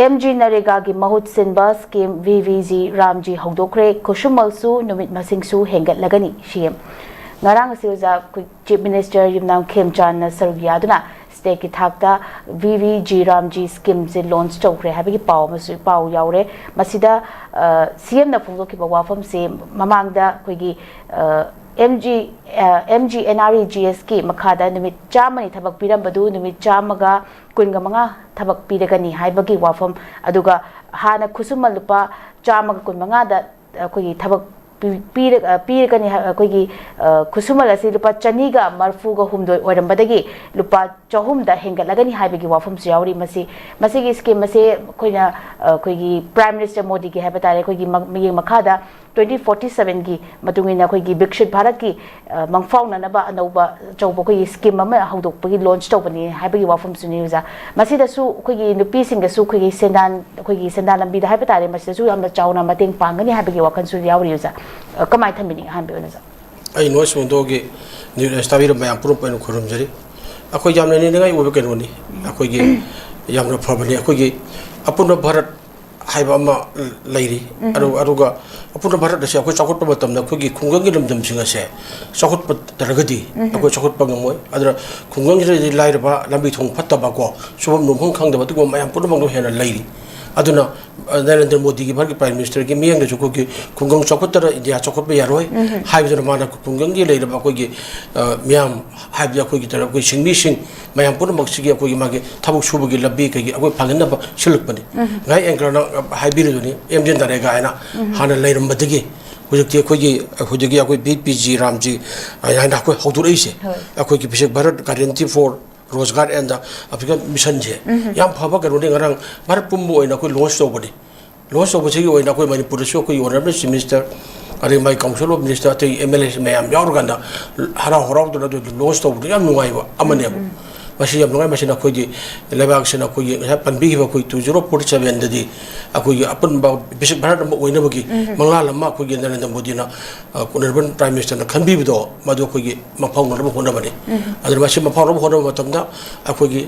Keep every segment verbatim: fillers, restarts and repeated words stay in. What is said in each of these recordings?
M G ꯅꯔꯦꯒꯥꯒꯤ ꯃꯍꯨꯠ ꯁꯤꯟꯕ scheme V V G ꯔꯥꯝꯖꯤ ꯍꯧꯗꯣꯛꯈ꯭ꯔꯦ꯫ ꯈꯨꯠꯁꯨꯃꯜꯁꯨ ꯅꯨꯃꯤꯠ ꯃꯁꯤꯡꯁꯨ ꯍꯦꯟꯒꯠꯂꯒꯅꯤ, ꯁꯤ ꯑꯦꯝ꯫ ꯉꯔꯥꯡ ꯑꯁꯤ ꯑꯣꯖꯥ ꯑꯩꯈꯣꯏ ꯆꯤꯐ ꯃꯤꯅꯤꯁꯇꯔ ꯌꯨꯝꯅꯥꯝ ꯈꯦꯝꯆꯥꯟꯅ ꯁꯔꯨꯛ ꯌꯥꯗꯨꯅ ꯁ꯭ꯇꯦꯠꯀꯤ ꯊꯥꯛꯇ ꯚꯤ ꯚꯤ ꯖꯤ ꯔꯥꯝꯖꯤ ꯁ꯭ꯀꯤꯝꯁꯦ ꯂꯣꯟꯆ ꯇꯧꯈ꯭ꯔꯦ ꯍꯥꯏꯕꯒꯤ ꯄꯥꯎ ꯑꯃꯁꯨ, ꯄꯥꯎ ꯌꯥꯎꯔꯦ꯫ ꯃꯁꯤꯗ, ꯑ, ꯁꯤ ꯑꯦꯝꯅ ꯐꯣꯡꯗꯣꯛꯈꯤꯕ ꯋꯥꯐꯝꯁꯦ ꯃꯃꯥꯡꯗ ꯑꯩꯈꯣꯏꯒꯤ, ꯑ, ꯑꯦꯝ ꯖꯤ, ꯑ, M G N R E G ꯑꯦꯁꯀꯤ ꯃꯈꯥꯗ ꯅꯨꯃꯤꯠ ꯆꯥꯝꯃꯅꯤ ꯊꯕꯛ ꯄꯤꯔꯝꯕꯗꯨ ꯅꯨꯃꯤꯠ ꯆꯥꯝꯃꯒ ꯀꯨꯟꯒ ꯃꯉꯥ ꯊꯕꯛ ꯄꯤꯔꯒꯅꯤ ꯍꯥꯏꯕꯒꯤ ꯋꯥꯐꯝ, ꯑꯗꯨꯒ ꯍꯥꯟꯅ ꯈꯨꯠꯁꯨꯃꯟ ꯂꯨꯄꯥ ꯆꯥꯝꯃꯒ ꯀꯨꯟꯃꯉꯥꯗ ꯑꯩꯈꯣꯏꯒꯤ ꯊꯕꯛ ꯄꯤ-, ꯄꯤꯔ-, ꯑ, ꯄꯤꯔꯒꯅꯤ ꯍꯥꯏ-, ꯑꯩꯈꯣꯏꯒꯤ, ꯑ, ꯈꯨꯠꯁꯨꯃꯜ ꯑꯁꯤ ꯂꯨꯄꯥ ꯆꯅꯤꯒ ꯃꯔꯐꯨꯒ ꯍꯨꯝꯗꯣꯏ ꯑꯣꯏꯔꯝꯕꯗꯒꯤ ꯂꯨꯄꯥ ꯆꯍꯨꯝꯗ ꯍꯦꯟꯒꯠꯂꯒꯅꯤ ꯍꯥꯏꯕꯒꯤ ꯋꯥꯐꯝꯁꯨ ꯌꯥꯎꯔꯤ꯫ ꯃꯁꯤ, ꯃꯁꯤꯒꯤ ꯁ꯭ꯀꯤꯝ ꯑꯁꯦ ꯑꯩꯈꯣꯏꯅ, ꯑ, ꯑꯩꯈꯣꯏꯒꯤ ꯄ꯭ꯔꯥꯏꯝ ꯃꯤꯅꯤꯁꯇꯔ ꯃꯣꯗꯤꯒꯤ ꯍꯥꯏꯕ ꯇꯥꯔꯦ, ꯑꯩꯈꯣꯏꯒꯤ ꯃ-, ꯃꯤꯠꯌꯦꯡ ꯃꯈꯥꯗ ꯇ꯭ꯋꯦꯟꯇꯤ ꯐꯣꯔꯇꯤ ꯁꯚꯦꯟꯒꯤ ꯃꯇꯨꯡ ꯏꯟꯅ ꯑꯩꯈꯣꯏꯒꯤ ꯕꯤꯛꯁꯤꯠ ꯚꯥꯔꯠꯀꯤ, ꯑ, ꯃꯪꯐꯥꯎꯅꯅꯕ ꯑꯅꯧꯕ ꯑꯆꯧꯕ ꯑꯩꯈꯣꯏꯒꯤ ꯁ꯭ꯀꯤꯝ ꯑꯃ ꯍꯧꯗꯣꯛꯄꯒꯤ ꯂꯣꯟꯆ ꯇꯧꯕꯅꯤ ꯍꯥꯏꯕꯒꯤ ꯋꯥꯐꯝꯁꯨꯅꯤ ꯑꯣꯖꯥ꯫ ꯃꯁꯤꯗꯁꯨ ꯑꯩꯈꯣꯏꯒꯤ ꯅꯨꯄꯤꯁꯤꯡꯗꯁꯨ ꯑꯩꯈꯣꯏꯒꯤ ꯁꯦꯟꯗꯥꯟ, ꯑꯩꯈꯣꯏꯒꯤ ꯁꯦꯟꯗꯥꯟ ꯂꯝꯕꯤꯗ ꯍꯥꯏꯕ ꯇꯥꯔꯦ, ꯃꯁꯤꯗꯁꯨ ꯌꯥꯝꯅ ꯆꯥꯎꯅ ꯃꯇꯦꯡ ꯄꯥꯡꯒꯅꯤ ꯍꯥꯏꯕꯒꯤ ꯋꯥꯈꯜꯁꯨ ꯌꯥꯎꯔꯤ ꯑꯣꯖꯥ꯫ ꯑ, ꯀꯃꯥꯏꯅ ꯊꯝꯕꯤꯅꯤꯡꯉꯤ ꯑꯍꯥꯟꯕ ꯑꯣꯏꯅ ꯑꯣꯖꯥ? ꯑꯩ ꯅꯣꯏ ꯁꯨꯃꯟꯗꯣꯒꯤ ꯅ꯭ꯌꯨꯁ ꯇꯥꯕꯤꯔꯝꯕ ꯃꯌꯥꯝ ꯄꯨꯝꯅꯃꯛꯄꯨ ꯑꯩꯅ ꯈꯨꯔꯨꯝꯖꯔꯤ꯫ ꯑꯩꯈꯣꯏ ꯌꯥꯝꯅ ꯅꯤꯡꯅꯤꯡꯉꯥꯏ ꯑꯣꯏꯕ ꯀꯩꯅꯣꯅꯤ꯫ ꯑꯩꯈꯣꯏꯒꯤ ꯌꯥꯝꯅ ꯐꯕꯅꯤ꯫ ꯑꯩꯈꯣꯏꯒꯤ ꯑꯄꯨꯟꯕ ꯚꯥꯔꯠ ꯍꯥꯏꯕ ꯑꯃ ꯂꯩꯔꯤ꯫ ꯎꯝ꯫ ꯑꯗꯨ-, ꯑꯗꯨꯒ ꯑꯄꯨꯟꯕ ꯚꯥꯔꯠ ꯑꯁꯤ ꯑꯩꯈꯣꯏ ꯆꯥꯎꯈꯠꯄ ꯃꯇꯝꯗ ꯑꯩꯈꯣꯏꯒꯤ ꯈꯨꯡꯒꯪꯒꯤ ꯂꯝꯗꯝꯁꯤꯡ ꯑꯁꯦ ꯆꯥꯎꯈꯠꯇ꯭ꯔꯒꯗꯤ ꯎꯝ꯫ ꯑꯩꯈꯣꯏ ꯆꯥꯎꯈꯠꯄ ꯉꯝꯃꯣꯏ꯫ ꯑꯗꯨꯅ ꯈꯨꯡꯒꯪꯁꯤꯗꯗꯤ ꯂꯥꯏꯔꯕ, ꯂꯝꯕꯤ ꯊꯣꯡ ꯐꯠꯇꯕꯀꯣ, ꯁꯨꯐꯝ ꯅꯣꯝꯐꯝ ꯈꯪꯗꯕ, ꯑꯗꯨꯒꯨꯝꯕ ꯃꯌꯥꯝ ꯄꯨꯝꯅꯃꯛ ꯍꯦꯟꯅ ꯂꯩꯔꯤ꯫ ꯑꯗꯨꯅ, ꯑ, ꯅꯔꯦꯟꯗ꯭ꯔ ꯃꯣꯗꯤꯒꯤ, ꯚꯥꯔꯠꯀꯤ ꯄ꯭ꯔꯥꯏꯝ ꯃꯤꯅꯤꯁꯇꯔꯒꯤ ꯃꯤꯠꯌꯦꯡꯗꯁꯨ ꯑꯩꯈꯣꯏꯒꯤ ꯈꯨꯡꯒꯪ ꯆꯥꯎꯈꯠꯇꯅ ꯏꯟꯗꯤꯌꯥ ꯆꯥꯎꯈꯠꯄ ꯌꯥꯔꯣꯏ ꯎꯝ꯫ ꯍꯥꯏꯕꯗꯨꯅ ꯃꯥꯅ ꯈꯨꯡꯒꯪꯒꯤ ꯂꯩꯔꯤꯕ ꯑꯩꯈꯣꯏꯒꯤ, ꯑ, ꯃꯤꯌꯥꯝ ꯍꯥꯏꯕꯗꯤ ꯑꯩꯈꯣꯏꯒꯤ ꯇꯔ-, ꯑꯩꯈꯣꯏ ꯁꯤꯟꯃꯤꯁꯤꯡ ꯃꯌꯥꯝ ꯄꯨꯝꯅꯃꯛꯁꯤꯒꯤ ꯑꯩꯈꯣꯏꯒꯤ ꯃꯥꯒꯤ ꯊꯕꯛ ꯁꯨꯕꯒꯤ ꯂꯝꯕꯤ ꯀꯩꯒꯤ ꯑꯩꯈꯣꯏ ꯐꯪꯍꯟꯅꯕ ꯁꯤꯜꯂꯛꯄꯅꯤ꯫ ꯎꯝ꯫ ꯉꯁꯥꯏ ꯑꯦꯡꯀꯔꯅ ꯍꯥꯏꯕꯤꯔꯤꯗꯨꯅꯤ, ꯑꯦꯝ ꯖꯤ ꯅꯔꯦꯒꯥ ꯍꯥꯏꯅ ꯎꯝ꯫ ꯍꯥꯟꯅ ꯂꯩꯔꯝꯕꯗꯒꯤ ꯍꯧꯖꯤꯛꯇꯤ ꯑꯩꯈꯣꯏꯒꯤ, ꯍꯧꯖꯤꯛꯀꯤ ꯑꯩꯈꯣꯏ ꯚꯤ ꯄꯤ ꯖꯤ ꯔꯥꯝꯖꯤ ꯍꯥꯏꯅ ꯑꯩꯈꯣꯏ ꯍꯧꯗꯣꯔꯛꯏꯁꯦ꯫ ꯍꯣꯏ꯫ ꯑꯩꯈꯣꯏꯒꯤ Viksit Bharat guarantee for Rozgar and the ꯑꯐ꯭ꯔꯤꯀꯥꯟ ꯃꯤꯁꯟꯁꯦ ꯎꯝ꯫ ꯌꯥꯝ ꯐꯕ ꯀꯩꯅꯣꯅꯤ꯫ ꯉꯔꯥꯡ ꯚꯥꯔꯠ ꯄꯨꯝꯕ ꯑꯣꯏꯅ ꯑꯩꯈꯣꯏ ꯂꯣꯟꯆ ꯇꯧꯕꯅꯤ꯫ ꯂꯣꯟꯆ ꯇꯧꯕꯁꯤꯒꯤ ꯑꯣꯏꯅ ꯑꯩꯈꯣꯏ ꯃꯅꯤꯄꯨꯔꯗꯁꯨ ꯑꯩꯈꯣꯏ ꯑꯣꯅꯔꯦꯕꯜ ꯆꯤꯐ ꯃꯤꯅꯤꯁꯇꯔ, ꯑꯗꯩ ꯃꯥꯒꯤ ꯀꯥꯎꯟꯁꯤꯜ ꯑꯣꯐ ꯃꯤꯅꯤꯁꯇꯔ, ꯑꯇꯩ ꯑꯦꯝ ꯑꯦꯜ ꯑꯦꯁ ꯃꯌꯥꯝ ꯌꯥꯎꯔꯀꯥꯟꯗ ꯍꯔꯥꯎ ꯍꯔꯥꯎꯗꯅ ꯑꯗꯨ ꯂꯣꯟꯆ ꯇꯧꯕꯗ ꯌꯥꯝ ꯅꯨꯡꯉꯥꯏꯕ ꯑꯃꯅꯦꯕ꯫ ꯎꯝ꯫ ꯃꯁꯤ ꯌꯥꯝ ꯅꯨꯡꯉꯥꯏ꯫ ꯃꯁꯤꯅ ꯑꯩꯈꯣꯏꯒꯤ ꯂꯩꯕꯥꯛꯁꯤꯅ ꯑꯩꯈꯣꯏꯒꯤ ꯉꯁꯥꯏ ꯄꯟꯕꯤꯈꯤꯕ ꯑꯩꯈꯣꯏ ꯇꯨ ꯖꯤꯔꯣ ꯐꯣꯔꯇꯤ ꯁꯚꯦꯟꯗꯗꯤ ꯑꯩꯈꯣꯏꯒꯤ ꯑꯄꯨꯟꯕ ꯚꯤꯀ꯭ꯁꯤꯠ ꯚꯥꯔꯠ ꯑꯃ ꯑꯣꯏꯅꯕꯒꯤ ꯎꯝ꯫ ꯃꯪꯂꯥꯟ ꯑꯃ ꯑꯩꯈꯣꯏꯒꯤ ꯅꯔꯦꯟꯗ꯭ꯔ ꯃꯣꯗꯤꯅ, ꯑ, ꯑꯣꯅꯔꯦꯕꯜ ꯄ꯭ꯔꯥꯏꯝ ꯃꯤꯅꯤꯁꯇꯔꯅ ꯈꯟꯕꯤꯕꯗꯣ, ꯃꯗꯨ ꯑꯩꯈꯣꯏꯒꯤ ꯃꯪꯐꯥꯎꯅꯅꯕ ꯍꯣꯠꯅꯕꯅꯤ꯫ ꯎꯝ꯫ ꯑꯗꯨꯅ ꯃꯁꯤ ꯃꯪꯐꯥꯎꯅꯕ ꯍꯣꯠꯅꯕ ꯃꯇꯝꯗ ꯑꯩꯈꯣꯏꯒꯤ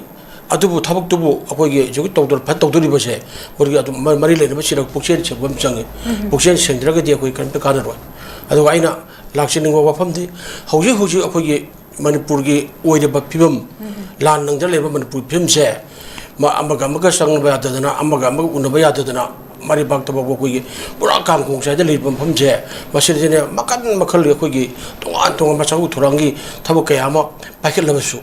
ꯑꯗꯨꯕꯨ ꯊꯕꯛꯇꯨꯕꯨ ꯑꯩꯈꯣꯏꯒꯤ ꯍꯧꯖꯤꯛ ꯇꯧꯗꯣꯔ-, ꯐꯠ ꯇꯧꯗꯣꯔꯤꯕꯁꯦ ꯑꯩꯈꯣꯏꯒꯤ ꯑꯗꯨꯝ ꯃ-, ꯃꯔꯤ ꯂꯩꯅꯕꯁꯤꯡꯅ ꯄꯨꯛꯆꯦꯜ ꯁꯦꯡꯕ ꯑꯃ ꯆꯪꯉꯤ꯫ ꯄꯨꯛꯆꯦꯜ ꯁꯦꯡꯗ꯭ꯔꯒꯗꯤ ꯑꯩꯈꯣꯏ ꯀꯔꯤꯝꯇ ꯀꯥꯟꯅꯔꯣꯏ꯫ ꯑꯗꯨꯒ ꯑꯩꯅ ꯂꯥꯛꯆꯅꯤꯡꯕ ꯋꯥꯐꯝꯗꯤ ꯍꯧꯖꯤꯛ ꯍꯧꯖꯤꯛ ꯑꯩꯈꯣꯏꯒꯤ ꯃꯅꯤꯄꯨꯔꯒꯤ ꯑꯣꯏꯔꯤꯕ ꯐꯤꯕꯝ, ꯂꯥꯟ ꯅꯪꯗ ꯂꯩꯔꯤꯕ ꯃꯅꯤꯄꯨꯔ ꯐꯤꯕꯝꯁꯦ ꯃ-, ꯑꯃꯒ ꯑꯃꯒ ꯆꯪꯅꯕ ꯌꯥꯗꯗꯅ, ꯑꯃꯒ ꯑꯃꯒ ꯎꯅꯕ ꯌꯥꯗꯗꯅ, ꯃꯔꯩꯕꯥꯛꯇꯐꯥꯎꯕ ꯑꯩꯈꯣꯏꯒꯤ ꯄꯨꯔꯥ ꯀꯥꯡꯈꯣꯡ ꯆꯥꯏꯗ ꯂꯩꯔꯤꯕ ꯃꯐꯝꯁꯦ, ꯃꯁꯤꯗꯅꯦ ꯃꯈꯜ ꯃꯈꯜꯒꯤ ꯑꯩꯈꯣꯏꯒꯤ ꯇꯣꯉꯥꯟ ꯇꯣꯉꯥꯟꯕ ꯆꯍꯨ ꯊꯧꯔꯥꯡꯒꯤ ꯊꯕꯛ ꯀꯌꯥ ꯑꯃ ꯄꯥꯏꯈꯠꯂꯕꯁꯨ,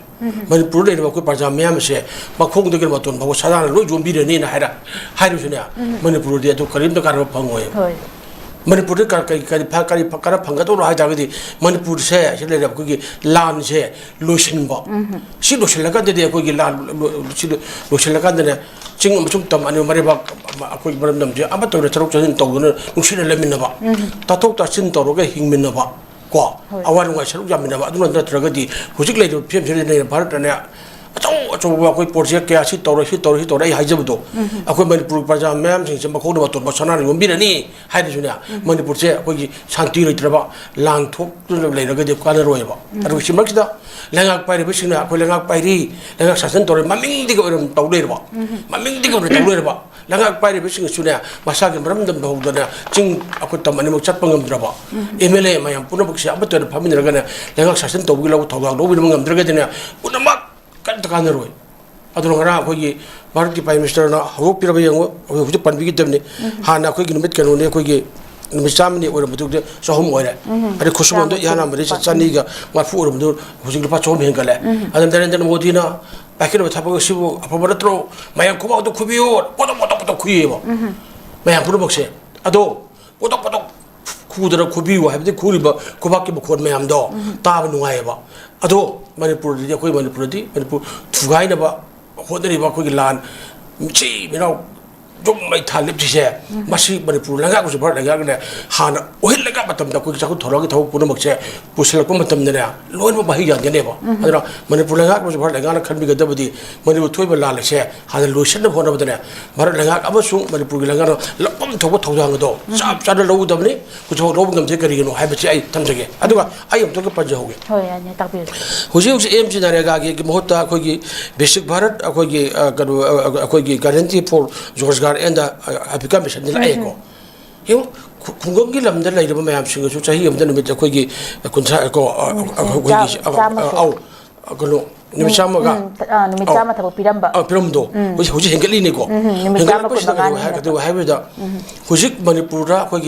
ꯃꯅꯤꯄꯨꯔꯗ ꯂꯩꯔꯤꯕ ꯑꯩꯈꯣꯏ ꯄ꯭ꯔꯖꯥ ꯃꯤꯌꯥꯝ ꯑꯁꯦ ꯃꯈꯣꯡꯗꯒꯤ ꯃꯇꯣꯟ ꯐꯥꯎꯕ ꯁꯅꯥꯅ ꯂꯣꯏ ꯌꯣꯝꯕꯤꯔꯅꯤꯅ ꯍꯥꯏꯔ-, ꯍꯥꯏꯔꯁꯨꯅꯦ, ꯃꯅꯤꯄꯨꯔꯗꯤ ꯑꯗꯨ ꯀꯔꯤꯝꯇ ꯀꯥꯟꯅꯕ ꯐꯪꯉꯣꯏ꯫ ꯍꯣꯏ꯫ ꯃꯅꯤꯄꯨꯔꯗ ꯀ-, ꯀꯔꯤ, ꯀꯔꯤ ꯐ-, ꯀꯔꯤ ꯐ-, ꯀꯥꯟꯅꯕ ꯐꯪꯒꯗꯧꯅꯣ ꯍꯥꯏ ꯇꯥꯔꯒꯗꯤ, ꯃꯅꯤꯄꯨꯔꯁꯦ ꯁꯤꯗ ꯂꯩꯔꯤꯕ ꯑꯩꯈꯣꯏꯒꯤ ꯂꯥꯟꯁꯦ ꯂꯣꯏꯁꯤꯟꯕ꯫ ꯁꯤ ꯂꯣꯏꯁꯤꯜꯂꯀꯥꯟꯗꯗꯤ ꯑꯩꯈꯣꯏꯒꯤ ꯂꯥꯟ ꯂꯣ-, ꯁꯤ ꯂꯣꯏꯁꯤꯜꯂꯀꯥꯟꯗꯅꯦ, ꯆꯤꯡ ꯑꯃꯁꯨꯡ ꯇꯝ ꯑꯅꯤꯃꯛ ꯃꯔꯩꯕꯥꯛ ꯑꯩꯈꯣꯏꯒꯤ ꯃꯔꯝꯗꯝꯁꯦ ꯑꯃꯠꯇ ꯑꯣꯏꯅ ꯊꯕꯛ ꯆꯠꯁꯤꯟ ꯇꯧꯗꯨꯅ ꯅꯨꯡꯁꯤꯅ ꯂꯩꯃꯤꯟꯅꯕ, ꯇꯥꯊꯣꯛ ꯇꯥꯁꯤꯟ ꯇꯧꯔꯒ ꯍꯤꯡꯃꯤꯟꯅꯕ, ꯀꯣ, ꯍꯣꯏ꯫ ꯑꯋꯥ ꯅꯨꯡꯉꯥꯏ ꯁꯔꯨꯛ ꯌꯥꯃꯤꯟꯅꯕ꯫ ꯑꯗꯨꯅ ꯅꯠꯇ꯭ꯔꯒꯗꯤ ꯍꯧꯖꯤꯛ ꯂꯩꯔꯤꯕ ꯐꯤꯕꯝꯁꯤꯗꯅꯦ ꯚꯥꯔꯠꯅꯅꯦ ꯑꯆꯧ ꯑꯆꯧꯕ ꯑꯩꯈꯣꯏ ꯄ꯭ꯔꯣꯖꯦꯛ ꯀꯌꯥ ꯁꯤ ꯇꯧꯔꯦ, ꯁꯤ ꯇꯧꯔꯦ, ꯁꯤ ꯇꯧꯔꯦ ꯑꯩ ꯍꯥꯏꯖꯕꯗꯣ, ꯑꯩꯈꯣꯏ ꯃꯅꯤꯄꯨꯔꯒꯤ ꯄ꯭ꯔꯖꯥ ꯃꯌꯥꯝꯁꯤꯡꯁꯦ ꯃꯈꯣꯡꯗ ꯃꯇꯣꯟ ꯁꯅꯥꯅ ꯌꯣꯝꯕꯤꯔꯅꯤ ꯍꯥꯏꯔꯁꯨꯅꯦ, ꯃꯅꯤꯄꯨꯔꯁꯦ ꯑꯩꯈꯣꯏꯒꯤ ꯁꯥꯟꯇꯤ ꯂꯩꯇ꯭ꯔꯕ, ꯂꯥꯟ ꯊꯣꯛꯇꯨꯅ ꯂꯩꯔꯒꯗꯤ ꯀꯥꯟꯅꯔꯣꯏꯕ꯫ ꯑꯗꯨꯒ ꯁꯤ ꯃꯔꯛꯁꯤꯗ ꯂꯩꯉꯥꯛ ꯄꯥꯏꯔꯤꯕꯁꯤꯡꯅ ꯑꯩꯈꯣꯏ ꯂꯩꯉꯥꯛ ꯄꯥꯏꯔꯤ, ꯂꯩꯉꯥꯛ ꯁꯥꯁꯟ ꯇꯧꯔꯤ, ꯃꯃꯤꯡꯗꯒꯤ ꯑꯣꯏꯅ ꯇꯧ ꯂꯩꯔꯕ, ꯃꯃꯤꯡꯗꯒꯤ ꯑꯣꯏꯅ ꯇꯧ ꯂꯩꯔꯕ꯫ ꯂꯩꯉꯥꯛ ꯄꯥꯏꯔꯤꯕꯁꯤꯡꯁꯨꯅꯦ, ꯃꯁꯥꯒꯤ ꯃꯔꯝꯗꯝꯗ ꯍꯧꯗꯅ ꯆꯤꯡ ꯑꯩꯈꯣꯏ ꯇꯝ ꯑꯅꯤꯃꯛ ꯆꯠꯄ ꯉꯝꯗ꯭ꯔꯕ, ꯑꯦꯝ ꯑꯦꯜ ꯑꯦ ꯃꯌꯥꯝ ꯄꯨꯝꯅꯃꯛꯁꯦ ꯑꯃꯠꯇ ꯑꯣꯏꯅ ꯐꯝꯃꯤꯟꯅꯔꯒꯅꯦ, ꯂꯩꯉꯥꯛ ꯁꯥꯁꯟ ꯇꯧꯕꯒꯤ ꯂꯧ ꯊꯧꯗꯥꯡ ꯂꯧꯕꯤꯅꯕ ꯉꯝꯗ꯭ꯔꯒꯗꯤꯅꯦ, ꯄꯨꯝꯅꯃꯛ ꯀꯔꯤꯝꯇ ꯀꯥꯟꯅꯔꯣꯏ꯫ ꯑꯗꯨꯅ ꯉꯔꯥꯡ ꯑꯩꯈꯣꯏꯒꯤ ꯚꯥꯔꯠꯀꯤ ꯄ꯭ꯔꯥꯏꯝ ꯃꯤꯅꯤꯁꯇꯔꯅ ꯍꯧꯗꯣꯛꯄꯤꯔꯕ ꯌꯦꯡꯉꯨ, ꯑꯩꯈꯣꯏ ꯍꯧꯖꯤꯛ ꯄꯟꯕꯤꯈꯤꯗꯕꯅꯤ꯫ ꯍꯥꯟꯅ ꯑꯩꯈꯣꯏꯒꯤ ꯅꯨꯃꯤꯠ ꯀꯩꯅꯣꯅꯤ, ꯑꯩꯈꯣꯏꯒꯤ ꯅꯨꯃꯤꯠ ꯆꯥꯝꯃꯅꯤ ꯑꯣꯏꯔꯝꯕꯗꯨꯗꯤ ꯆꯍꯨꯝ ꯑꯣꯏꯔꯦ꯫ ꯑꯗꯩ ꯈꯨꯠꯁꯨꯃꯟꯗꯣ ꯏꯍꯥꯟ ꯍꯥꯟꯕꯗꯤ ꯆꯅꯤꯒ ꯃꯔꯤꯐꯨ ꯑꯣꯏꯔꯝꯕꯗꯨ ꯍꯧꯖꯤꯛ ꯂꯨꯄꯥ ꯆꯍꯨꯝ ꯍꯦꯟꯒꯠꯂꯦ꯫ ꯑꯗꯨꯅ ꯅꯔꯦꯟꯗ꯭ꯔ ꯃꯣꯗꯤꯅ ꯄꯥꯏꯈꯠꯂꯤꯕ ꯊꯕꯛ ꯑꯁꯤꯕꯨ ꯑꯐꯕ ꯅꯠꯇ꯭ꯔꯣ? ꯃꯌꯥꯝ ꯈꯨꯕꯥꯛꯇ ꯈꯨꯕꯤꯌꯨ, ꯄꯣꯇꯣꯛ ꯄꯣꯇꯣꯛ ꯄꯣꯇꯣꯛ ꯈꯨꯏꯌꯦꯕ꯫ ꯃꯌꯥꯝ ꯄꯨꯝꯅꯃꯛꯁꯦ꯫ ꯑꯗꯣ ꯄꯣꯇꯣꯛ ꯄꯣꯇꯣꯛ ꯈꯨꯗꯅ ꯈꯨꯕꯤꯌꯨ ꯍꯥꯏꯕꯗꯤ ꯈꯨꯔꯤꯕ ꯈꯨꯕꯥꯛꯀꯤ ꯃꯈꯣꯟ ꯃꯌꯥꯝꯗꯣ ꯇꯥꯕ ꯅꯨꯡꯉꯥꯏꯌꯦꯕ꯫ ꯑꯗꯣ ꯃꯅꯤꯄꯨꯔꯗꯗꯤ, ꯑꯩꯈꯣꯏ ꯃꯅꯤꯄꯨꯔꯗꯗꯤ ꯃꯅꯤꯄꯨꯔ ꯊꯨꯒꯥꯏꯅꯕ ꯍꯣꯠꯅꯔꯤꯕ ꯑꯩꯈꯣꯏꯒꯤ ꯂꯥꯟ ꯃꯆꯤ ꯃꯤꯅꯥꯎ ꯌꯨꯝ ꯃꯩ ꯊꯥꯜꯂꯤꯕꯁꯤꯁꯦ, ꯃꯁꯤ ꯃꯅꯤꯄꯨꯔ ꯂꯩꯉꯥꯛ ꯑꯃꯁꯨꯡ ꯚꯥꯔꯠ ꯂꯩꯉꯥꯛꯅ ꯍꯥꯟꯅ ꯑꯣꯏꯍꯜꯂꯒ ꯃꯇꯝꯗ ꯑꯩꯈꯣꯏꯒꯤ ꯆꯥꯎꯈꯠ ꯊꯧꯔꯥꯡꯒꯤ ꯊꯕꯛ ꯄꯨꯝꯅꯃꯛꯁꯦ ꯄꯨꯁꯤꯜꯂꯛꯄ ꯃꯇꯝꯗꯅꯦ, ꯂꯣꯏꯅꯃꯛ ꯃꯍꯩ ꯌꯥꯟꯒꯅꯦꯕ꯫ ꯑꯗꯨꯅ ꯃꯅꯤꯄꯨꯔ ꯂꯩꯉꯥꯛ ꯑꯃꯁꯨꯡ ꯚꯥꯔꯠ ꯂꯩꯉꯥꯛꯅ ꯈꯟꯕꯤꯒꯗꯕꯗꯤ, ꯃꯅꯤꯄꯨꯔ ꯊꯣꯛꯏꯕ ꯂꯥꯟ ꯑꯁꯦ ꯍꯥꯟꯅ ꯂꯣꯏꯁꯤꯟꯅꯕ ꯍꯣꯠꯅꯕꯗꯅꯦ, ꯚꯥꯔꯠ ꯂꯩꯉꯥꯛ ꯑꯃꯁꯨꯡ ꯃꯅꯤꯄꯨꯔꯒꯤ ꯂꯩꯉꯥꯛꯅ ꯂꯧꯐꯝ ꯊꯣꯛꯄ ꯊꯧꯗꯥꯡ ꯑꯗꯣ ꯆꯞ ꯆꯥꯅ ꯂꯧꯒꯗꯕꯅꯤ꯫ ꯍꯧꯖꯤꯛꯐꯥꯎ ꯂꯧꯕ ꯉꯝꯗꯦ, ꯀꯔꯤꯒꯤꯅꯣ ꯍꯥꯏꯕꯁꯤ ꯑꯩ ꯊꯝꯖꯒꯦ꯫ ꯑꯗꯨꯒ ꯑꯩ ꯑꯃꯨꯛꯇꯪꯒ ꯄꯟꯖꯍꯧꯒꯦ꯫ ꯍꯣꯏ, ꯌꯥꯅꯤ, ꯇꯥꯛꯄꯤꯌꯨ꯫ ꯍꯧꯖꯤꯛ ꯍꯧꯖꯤꯛ ꯑꯦꯝ ꯖꯤ ꯅꯔꯦꯒꯥꯒꯤ ꯃꯍꯨꯠꯇ ꯑꯩꯈꯣꯏꯒꯤ ꯕꯦꯁꯤꯛ ꯚꯥꯔꯠ, ꯑꯩꯈꯣꯏꯒꯤ, ꯑ, ꯀꯩꯅꯣ, ꯑ, ꯑꯩꯈꯣꯏꯒꯤ guarantee for Rozgar and the ꯑꯐ꯭ꯔꯤꯀꯥ ꯃꯤꯁꯟꯗꯤ ꯂꯥꯛꯑꯦꯀꯣ꯫ ꯌꯦꯡꯉꯨ, ꯈꯨ-, ꯈꯨꯡꯒꯪꯒꯤ ꯂꯝꯗ ꯂꯩꯔꯤꯕ ꯃꯌꯥꯝꯁꯤꯡꯒꯁꯨ ꯆꯍꯤ ꯑꯃꯗ ꯅꯨꯃꯤꯠ ꯑꯩꯈꯣꯏꯒꯤ ꯀꯨꯟꯊ꯭ꯔꯥ ꯀꯣ, ꯑ, ꯑ, ꯑꯩꯈꯣꯏꯒꯤ, ꯆꯥꯝ-, ꯆꯥꯝꯃ ꯁꯨ- ꯑꯧ, ꯀꯩꯅꯣ, ꯅꯨꯃꯤꯠ ꯆꯥꯝꯃꯒ, ꯎꯝ, ꯑ, ꯅꯨꯃꯤꯠ ꯑꯧ, ꯆꯥꯝꯃ ꯊꯕꯛ ꯄꯤꯔꯝꯕ꯫ ꯑ, ꯄꯤꯔꯝꯕꯗꯣ ꯍꯧꯖꯤꯛ, ꯍꯧꯖꯤꯛ ꯍꯦꯟꯒꯠꯂꯤꯅꯤꯀꯣ꯫ ꯎꯝ, ꯅꯨꯃꯤꯠ ꯆꯥꯝꯃ ꯍꯦꯟꯒꯠꯂꯛꯄꯁꯤꯗ ꯀꯨꯟꯃꯉꯥꯅꯤ ꯀꯩꯗꯧ ꯍꯥꯏ-, ꯀꯩꯗꯧ ꯍꯥꯏꯕꯗ, ꯍꯧꯖꯤꯛ ꯃꯅꯤꯄꯨꯔꯗ ꯑꯩꯈꯣꯏꯒꯤ